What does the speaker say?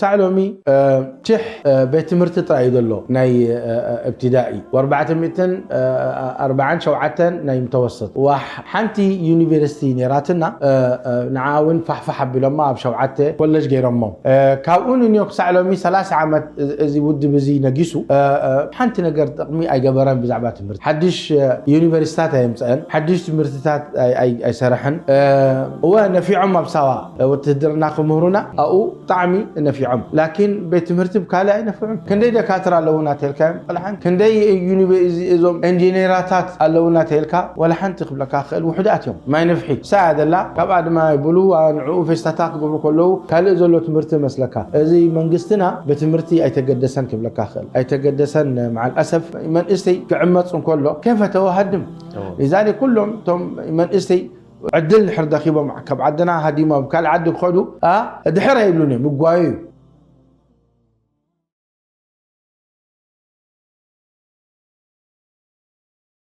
ክሳዕ ሎሚ እ፣ ሽሕ እ፣ ቤት ትምህርቲ ጥራይ እዩ ዘሎ ናይ እ፣ እ፣ እብትዳኢ ወኣርባዕተ ሚእትን ኣርባዓን ሸውዓተን ናይ ምተወሰጡ። ዋሕ ሓንቲ ዩኒቨርሲቲ ነይራትና እ፣ እ፣ ንዓ እውን ፋሕፋሕ ኣቢሎማ ኣብ ሸውዓተ ኮለጅ ገይሮሞ። እ፣ ካብኡ ንንዮ ክሳዕ ሎሚ ሰላሳ ዓመት እዚ ውድብ እዚ ነጊሱ እ፣ እ፣ ሓንቲ ነገር ጥቕሚ ኣይገበረን ብዛዕባ ትምህርቲ። ሓድሽ እ፣ ዩኒቨርሲታት ኣየምፀአን፣ ሓድሽ ትምህርትታት ኣይ- ኣይ- ኣይሰረሐን። እ፣ እወ ነፊዖም ኣብ ሳዋ እ፣ ውትህድርና ክምህሩና ኣብኡ ብጣዕሚ ነፊዖም። ላኪን ቤት ትምህርቲ ብካልእ ኣይነፍዑን። ክንደይ ደካትር ኣለውና ተልካ እዮም ቆልሓን፣ ክንደይ ዩኒቨ- እዚ- እዞም ኢንጂነራታት ኣለውና ተልካ ወላ ሓንቲ ክብለካ ክእል ውሑዳት እዮም። ማይ ነፍሒ ሳያ ዘላ ካብኣ ድማ ይብሉ ንዕኡ ፌስታታት ክገብሩ ከለዉ ካልእ ዘሎ ትምህርቲ መስለካ። እዚ መንግስትና ብትምህርቲ ኣይተገደሰን ክብለካ ክእል ኣይተገደሰን። መዓል ኣሰፍ መንእሰይ ክዕመፅ እንከሎ ከይፈተወ ሃድም። ዛሊ ኩሎም እቶም መንእሰይ ዕድል ድሕር ደኺቦም ካብ ዓድና ሃዲሞም ካልእ ዓዲ ክኸዱ እ፣ ድሕር ኣይብሉን እዮም፣ ይጓዩ እዩ።